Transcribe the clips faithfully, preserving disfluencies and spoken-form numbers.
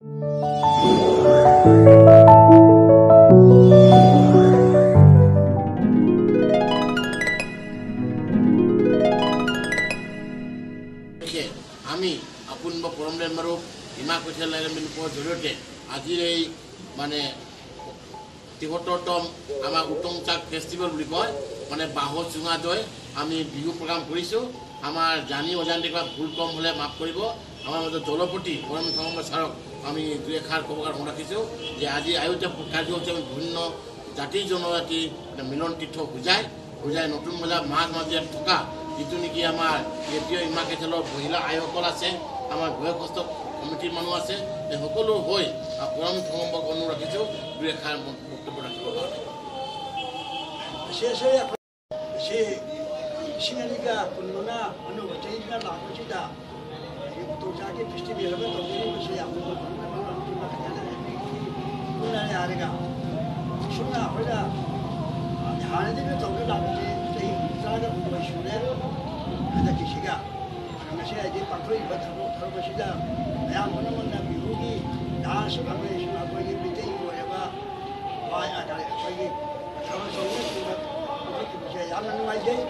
আমি আপোন বা পৰম দেৱ আৰু ইমা কৈথেল লাইলমিন জৰিয়তে আজিৰ এই মানে তিসত্তৰতম আমাৰ উত্তম চাক ফেষ্টিভেল বুলি কয়, মানে বাঁহৰ চুঙা দৈ আমি বিহু প্ৰগ্ৰাম কৰিছোঁ। আমাৰ জানি অজানিতে কিবা ভুল কম হ'লে মাফ কৰিব। আমাৰ মাজত দলপতি পৰম ধৰ্ম ছাৰক আমি দুই এষাৰ ক'ব কাৰণে ৰাখিছোঁ যে আজি আয়োজিত কাৰ্য হৈছে আমি বিভিন্ন জাতি জনজাতি এটা মিলন তীৰ্থ হোজাই, হোজাই নতুন বজাৰ মাজ মজিয়াত থকা যিটো নেকি আমাৰ এ পি অ' ইমা কেথেলৰ মহিলা আয়োসকল আছে, আমাৰ বয়সস্থ কমিটিৰ মানুহ আছে, এই সকলো হৈ পৰম ধৰ্ম অনু ৰাখিছোঁ দুই এষাৰ বক্তব্য ৰাখিবৰ কাৰণে। ꯁꯤ ꯏꯁꯤꯡ ꯑꯅꯤꯒ ꯀꯨꯟꯃꯉꯥ ꯑꯅꯧꯕ ꯆꯍꯤꯗ ꯂꯥꯛꯄꯁꯤꯗ ꯑꯩꯈꯣꯏꯒꯤ ꯎꯇꯣꯡ ꯆꯥꯒꯤ ꯐꯦꯁꯇꯤꯚꯦꯜ ꯑꯃ ꯇꯧꯖꯔꯤꯕꯁꯦ ꯌꯥꯝꯅ ꯃꯔꯨ ꯑꯣꯏꯕ ꯃꯈꯜ ꯑꯃ ꯄꯨꯟꯅ ꯌꯥꯔꯒ ꯑꯁꯨꯝꯅ ꯑꯩꯈꯣꯏꯅ ꯍꯥꯟꯅꯗꯒꯤ ꯇꯧꯗꯨꯅ ꯂꯥꯛꯄꯁꯦ ꯆꯍꯤ ꯍꯨꯝꯐꯨꯇꯔꯥꯒ ꯍꯨꯝꯗꯣꯏ ꯁꯨꯔꯦ꯫ ꯍꯟꯗꯛꯀꯤꯁꯤꯒ ꯉꯁꯤ ꯍꯥꯏꯗꯤ ꯄꯥꯡꯊꯣꯛꯏꯕ ꯊꯕꯛ ꯊꯧꯔꯝ ꯑꯁꯤꯗ ꯃꯌꯥꯝ ꯄꯨꯝꯅꯃꯛꯅ ꯕꯤꯍꯨꯒꯤ ꯗꯥꯟꯁ ꯑꯃꯁꯨꯡ ꯑꯩꯈꯣꯏꯒꯤ ꯃꯩꯇꯩꯒꯤ ꯑꯣꯏꯔꯕ ꯋꯥ ꯑꯩꯈꯣꯏꯒꯤ ꯊꯕꯛ ꯊꯧꯔꯝꯁꯤꯡꯗ ꯄꯥꯡꯊꯣꯛꯈꯤꯕꯁꯦ ꯌꯥꯝꯅ ꯅꯨꯡꯉꯥꯏꯖꯩ꯫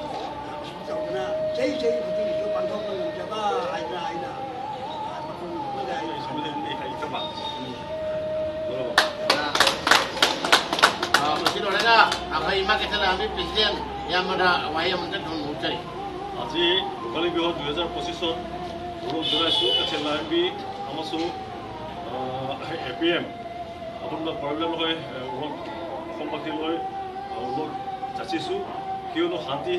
ꯑꯁꯨꯝ ꯇꯧꯗꯅ ꯆꯍꯤ ꯆꯍꯤ ꯈꯨꯗꯤꯡꯒꯤꯁꯨ ꯄꯥꯡꯊꯣꯛꯄ ꯉꯝꯖꯕ ꯍꯥꯏꯗꯅ ꯑꯩꯅ ꯃꯐꯝ ꯑꯗꯨꯗ ꯑꯩꯅ ꯁꯝꯖꯅꯤꯡꯉꯤ ꯍꯥꯏꯖꯕ꯫ ꯃꯁꯤ ꯂꯣꯏꯔꯒ ꯑꯩꯈꯣꯏ ꯏꯃꯥ ꯀꯩꯊꯦꯜ ꯂꯥꯛꯑꯝꯃꯤ ꯄ꯭ꯔꯦꯁꯤꯗꯦꯟ ꯏꯌꯥꯝꯕꯗ ꯋꯥꯍꯩ ꯑꯃꯇꯪ ꯊꯝꯖꯔꯤ꯫ ꯑꯁꯤ ꯚꯣꯒꯥলী বিহু দুহেজাৰ পঁচিছত অনুৰোধ জনাইছোঁ, কাছে লাইব্ৰেৰী আমচু এ পি এম আপোনাৰ প্ৰব্লেম হয়, এ, অলপ অসমবাসীলৈ অলপ যাচিছোঁ, কিয়নো শান্তি,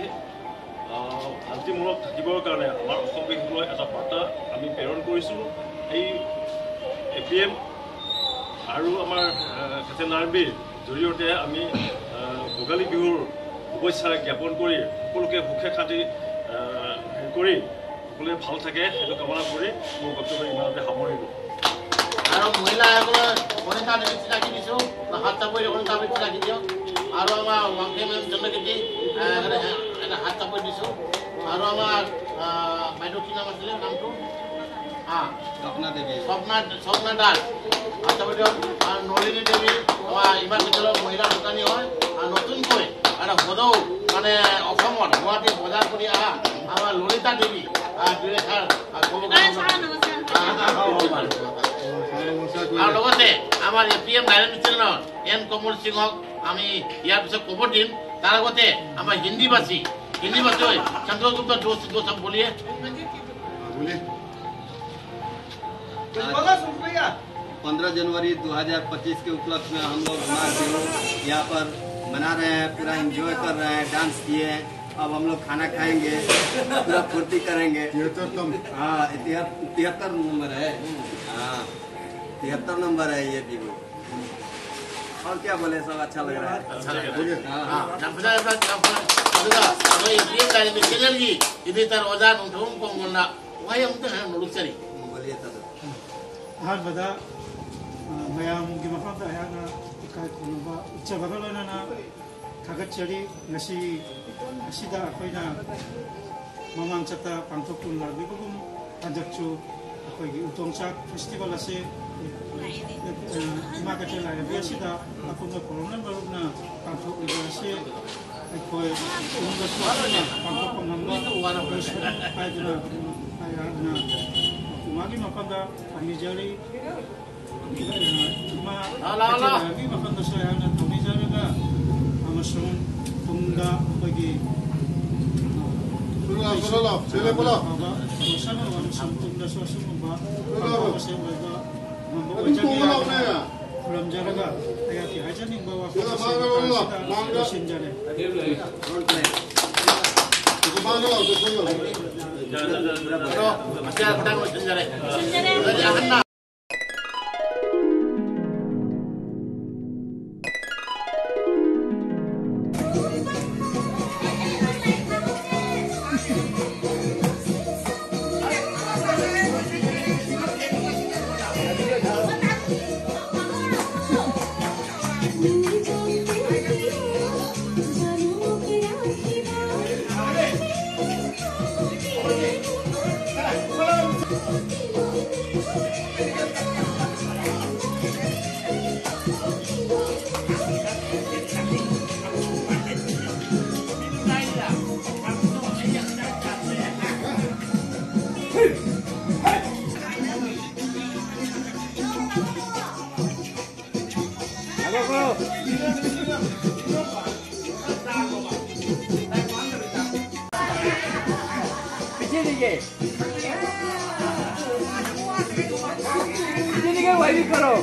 আহ, শান্তিমূলক থাকিবৰ কাৰণে আমাৰ অসমবাসীলৈ এটা বাৰ্তা আমি প্ৰেৰণ কৰিছোঁ। এই এ পি এম আৰু আমাৰ, আহ, কাছে লাইব্ৰেৰীৰ জৰিয়তে আমি, আহ, ভোগালী বিহুৰ শুভেচ্ছা জ্ঞাপন কৰি সকলোকে সুখে শান্তি, আহ, হেৰি কৰি সকলোৱে ভাল থাকে, সেইটো কামনা কৰি মোৰ বক্তব্য ইমানতে সামৰিলোঁ। আৰু মহিলাসকলৰ কণী এটা আমি চিনাকি দিছোঁ, হাত চাপৰি অকণ আমি চিনাকি দিয়ক। আৰু আমাৰ ৱাংখে মেম জনগীতি, আহ, এটা, এটা হাত চাপৰি দিছোঁ। আৰু আমাৰ, আহ, বাইদেউ কি নাম আছিলে নামটো? স্বপ্না দেৱী। স্বপ্না, স্বপ্না দাস। আচ্ছা, বাইদেউ, আৰু নলিনী দেৱী, আমাৰ ইমান ভিতৰত মহিলা দোকানী হয়। আৰু নতুনকৈ এটা সদৌ, মানে, অসমত গুৱাহাটী বজাৰ কৰি অহা আমাৰ ললিতা দেৱী, আহ, দুই এষাৰ, আহ, ক'ব কাৰণে, আহ, আহ, আহ, আহ, আৰু লগতে আমাৰ এ পি এম ডাইনেমিক চেনেলৰ এন কমল সিংহক আমি ইয়াৰ পিছত খবৰ দিম। তাৰ আগতে আমাৰ হিন্দীভাষী, হিন্দীভাষী হয়, চন্দ্ৰগুপ্ত দোষ, দোষ, বুলিয়ে। आज पंद्रह जनवरी दो हज़ार पच्चीस के उपलक्ष्य में हम लोग माघ बिहू यहाँ पर मना रहे हैं, पूरा एंजॉय कर रहे हैं, डांस किए हैं। अब हम लोग खाना खाएंगे, पूरा फुर्ती करेंगे। तिहत्तर तम। हाँ, तिहत्तर नंबर है। हाँ, तिहत्तर नंबर है ये बिहू। और क्या बोले, सब अच्छा लग रहा है। अच्छा लग रहा है। हाँ। हाँ, ꯅꯝꯐꯨꯗ ꯅꯝꯐꯨꯗ ꯑꯗꯨꯒ ꯑꯩꯈꯣꯏ ꯄꯤ ꯑꯦꯝ ꯂꯥꯏꯔꯦꯝꯕꯤ ꯆꯦꯅꯦꯜꯒꯤ ꯏꯗꯤꯇꯔ ꯑꯣꯖꯥ ꯅꯣꯡꯊꯣꯝ ꯀꯣꯡꯒꯣꯜꯅ ꯋꯥꯍꯩ ꯑꯃꯇꯪ ꯍꯥꯏꯅ ꯅꯣꯂꯨꯛꯆꯔꯤ꯫ ꯎꯝ, ꯃꯣꯂꯤ ꯇꯥꯗꯣ꯫ ꯑꯍꯥꯟꯕꯗ, ꯑ, ꯃꯌꯥꯝꯒꯤ ꯃꯐꯝꯗ ꯑꯩꯍꯥꯛꯅ ꯏꯀꯥꯏ ꯈꯨꯝꯅꯕ ꯎꯠꯆꯕꯒ ꯂꯣꯏꯅꯅ ꯊꯥꯒꯠꯆꯔꯤ꯫ ꯉꯁꯤ ꯑꯁꯤꯗ ꯑꯩꯈꯣꯏꯅ ꯃꯃꯥꯡ ꯆꯠꯇ ꯄꯥꯡꯊꯣꯛꯇꯨꯅ ꯂꯥꯛꯂꯤꯕꯒꯨꯝ ꯍꯟꯗꯛꯁꯨ ꯑꯩꯈꯣꯏꯒꯤ ꯎꯇꯣꯡ ꯆꯥꯛ ꯐꯦꯁꯇꯤꯚꯦꯜ ꯑꯁꯤ, ꯑ, ꯏꯃꯥ ꯀꯩꯊꯦꯜ ꯂꯥꯏꯔꯦꯝꯕꯤ ꯑꯁꯤꯗ ꯑꯄꯨꯟꯕ ꯈꯨꯔꯨꯝꯂꯕ ꯃꯔꯨꯞꯅ ꯄꯥꯡꯊꯣꯛꯂꯤꯕ ꯑꯁꯤ ꯑꯩꯈꯣꯏ ꯄꯨꯝꯅꯃꯛꯁꯨ ꯄꯨꯟꯅ ꯄꯥꯡꯊꯣꯛꯄ ꯉꯝꯕ ꯑꯣꯏꯁꯅꯨ ꯍꯥꯏꯗꯨꯅ ꯑꯩꯍꯥꯛꯅ ꯏꯃꯥꯒꯤ ꯃꯐꯝꯗ ꯊꯧꯅꯤꯖꯔꯤ꯫ ꯏꯃꯥ ꯂꯥꯛꯑꯣ, ꯂꯥꯛꯑꯣ, ꯂꯥꯛꯑꯣ꯫ ꯀꯩꯊꯦꯜꯒꯤ ꯃꯐꯝꯗꯁꯨ ꯑꯩꯍꯥꯛꯅ ꯊꯧꯅꯤꯖꯔꯒ ꯑꯃꯁꯨꯡ ꯇꯨꯡꯗ ꯑꯩꯈꯣꯏꯒꯤ ꯂꯥꯛꯑꯣ, ꯂꯥꯛꯑꯣ, ꯂꯥꯛꯑꯣ꯫ ꯆꯦꯜꯂꯦ, ꯄꯨꯂꯞ꯫ ꯑꯐꯕ ꯂꯣꯏꯁꯪ ꯑꯃꯁꯨꯡ ꯇꯨꯡꯗꯁꯨ ꯑꯁꯤꯒꯨꯝꯕ ꯂꯥꯛꯑꯣ꯫ ꯄꯥꯡꯊꯣꯛꯄꯁꯦ ꯑꯣꯏꯕ ꯉꯝꯕ ꯑꯗꯨꯝ ꯑꯣꯏꯖꯒꯦ ꯇꯨꯝꯃꯨ ꯍꯥꯏꯅ ꯂꯥꯎꯅꯦ꯫ ꯈꯨꯔꯨꯝꯖꯔꯒ ꯑꯩꯍꯥꯛꯀꯤ ꯍꯥꯏꯖꯅꯤꯡꯕ ꯋꯥꯐꯝ ꯁꯤꯗ ꯑꯁꯤ ꯃꯥꯡꯗ ꯂꯥꯎ, ꯃꯇꯥꯡꯁꯤꯗ ꯃꯥꯡꯗ꯫ ꯂꯣꯏꯁꯤꯟꯖꯔꯦ꯫ ꯃꯥꯡꯗ ꯂꯥꯎ, ꯃꯥꯡꯗ ꯂꯥꯎ꯫ ꯃꯁꯤ ꯈꯤꯇꯪ ꯂꯣꯏꯁꯤꯟꯖꯔꯦ꯫ ꯂꯣꯏꯁꯤꯟꯖꯔꯦ꯫ ꯑꯗꯨꯗꯤ ꯑꯍꯟꯅ ꯄꯤꯖꯔꯤꯒꯦ꯫ ꯄꯤꯖꯔꯤꯒꯦ, ꯋꯥꯏꯕꯤ ꯈꯔꯣ꯫